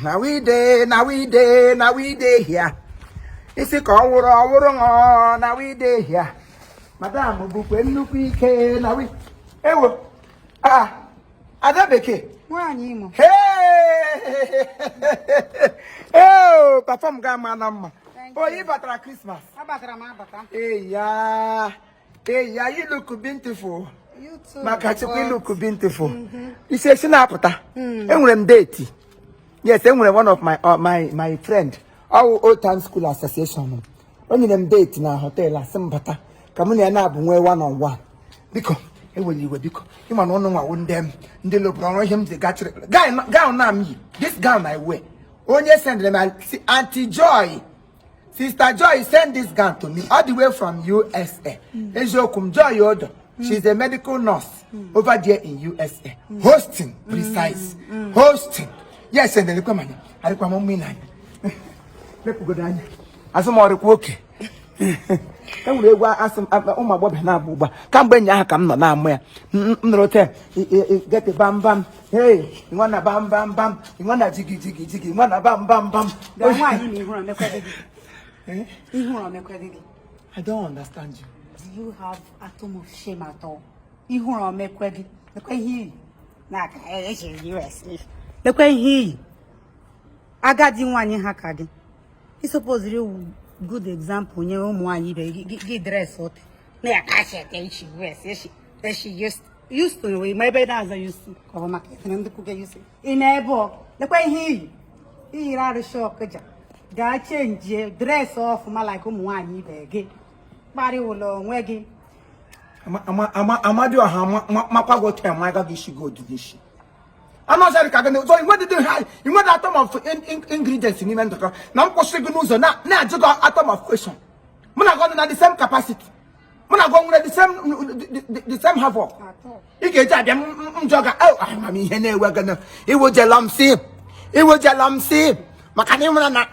Na we dey, na we dey, na we dey here. Isi ka ọ wụrụ ọ wụrụ ṅụọ, na we dey here. Madam bukwe nnukwu ike na we. Ewo. Ah, Ada Bekee. Nwaanyị Imo. Hey! Oh, papa m ga-ama na mma. Thank Oh, ị batara Christmas. Abatara m abata. Hey ya. Hey ya, you look beautiful. You too. Maka Chukwu, you look beautiful. Isi esi na-apụta. Enwere m date. Yes, enwere one of my friend. Ọwụ Old Time School Association. O nyere m date na hotel, asị m bata ka mụ na ya na-abụ nwee one on one. Biko, ewela iwe, biko. Ịma na ụnụ nwawo ndị m ndị lụbụrụ ọrụ ihe m ji gachiri. Gown na m yi. This gown I wear. Onye sendere m si Auntie Joy. Sister Joy send this gown to me all the way from USA. Eziokwu m, Joy Odo. She's a medical nurse over there in USA. Houston, precise. Houston. Yes, and then anya. Arịkwa m mmiri anya. Lepụgodo anya. Azụ m ọrịkwa oke. E nwere egwu asị m ụmụ agbọghọbịa na-agba ugbu a. Kamgbe nya ahụ ka m nọ na-amụ ya. M nụrụ te gete bam bam. Hey, nwa bam bam bam. Nwa jigi jigi jigi. Nwa bam bam bam. Bịa, nwaanyị Imo, ihuru omekwede gị. Ihuru omekwede gị. I don't understand you. Do you have atom of shame at all? Ihuru omekwe gị. Lekwa ihe iyi. Na-aka echiri US. Lekwa ihe iyi. Agadi nwaanyị ha ka gị. Ị supposed iwu good example nye ụmụ nwaanyị ibe gị. Gị dress ote. Na ya ka shi ete ishi US. Eshi eshi used used to wee ma ebe na-aza used to ka ọ maka ịtara ndị kwuge used to. Ị na-ebe ọ. Lekwa ihe iyi. Iyiri arụsị ọkụja. Gaa change dress ọfụma like ụmụ nwaanyị ibe gị. Kparịwụla onwe gị. Amadioha makwa gị otu ama agaghị isi gị odu n'isi anụ ọzọ dị ka gị n'ụzọ inwedịdị ha inwedị atom of ingredients n'ime ndụkọ na m kwụsị gị n'ụzọ na-ajụ gị atom of question. Mụ na gị na the same capacity, mụ na gị nwere the same havoc. Ị ga-eji abịa m njọ ga amamihe na-ewe gị na iwujela m si iwujela m si maka na ịmara na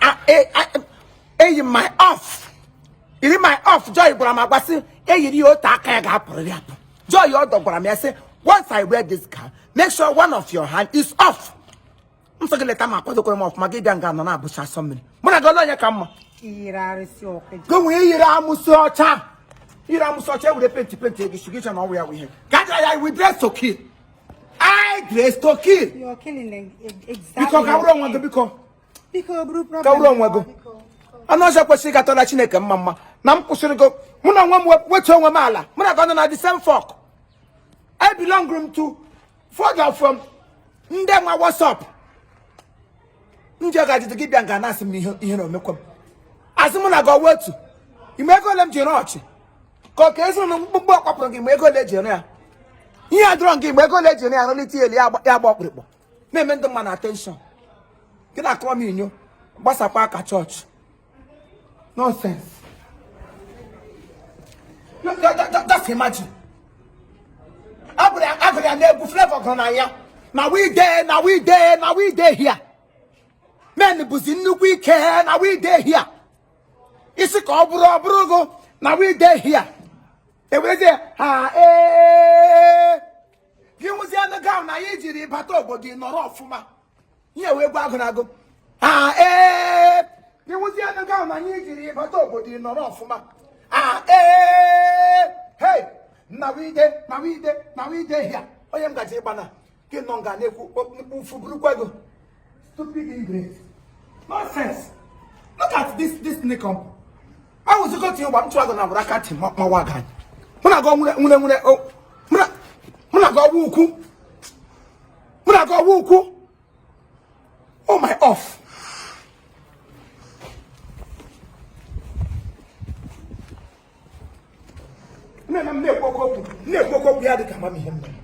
eyi my off iri my off. Joy gwara m agwa sị eyiri ya otu aka ya ga-apụrịrị apụ. Joy Odo gwara m ya sị, once I wear this gown, make sure one of your hand is off. M sị gị leta m akwadokwara m ọfụma, gị bịa nga nọ na-abụcha asọ mmiri. Mụ na gị ọlụ onye ka mma? Iyiri arụsị ọkụja. Gị nwee yiri amụsị ọcha, yiri amụsị ọcha, ewere paint paint gị shi gị na ọwụ ya wụ ihe gaja ya. We dress to kill, I dress to kill. You're killing them exactly. Biko, ka wụrụ onwe gị, biko. Biko, buru problem. Ka wụrụ onwe gị. Anụ ọzọ kwesịrị ịgatọla Chineke mma mma na m kwụsịrị gị. Mụ na onwe m wetu onwe m ala. Mụ na gị nọ na the same fork. I belong room to further from ndị nwa WhatsApp ndị ọ ga-ajụjụ gị bịa nga na-asị m ihe ihe na omekwa m asị mụ na gị ọwa otu ime ego ole m ji rụọ ọchị ka ọ ka ezinụlọ mkpụmkpụ ọkpapụrụ gị mgbe ego ole eji ere ya ihe a dụrọ gị mgbe ego ole eji ere ya rụlite elu ya agba ọkpụrụkpụ na-eme ndị mma na attention gị na-akọrọ m inyo gbasakwa aka chọọchị. Nonsense. Just imagine, agụrụ ya na-egwu Flavour gụrụ na ya na we dey, na we dey, na we dey here. Men bụzi nnukwu ike na we dey here. Isi ka ọ bụrụ ọ bụrụ gụ na we dey here. Ewerezie ha ee gị nwụzie anụ gown na ya ijiri bata obodo ị nọrọ ọfụma ihe wee gwa agụ na agụ ha ee gị nwụzie anụ gown na ya ijiri bata obodo ị nọrọ ọfụma ha ee hey, na we dey, na we dey, na we dey here. Onye m gaji ịgba na gị nọ nga na-ekwu mkpu burukwa ego. Stupid ingrate, nonsense. Look at this nincompoop. Awụzikọ tinye ụgba m chụọ agụ na agbụrụ aka ntị mawa gị anya. Mụ na gị nwere nwere nwere mụ na gị ọwa ukwu, mụ na gị ọwa ukwu. Oh my off. Na-eme m na-ekwu okwu, na-ekwu okwu ya dị ka amamihe m mere.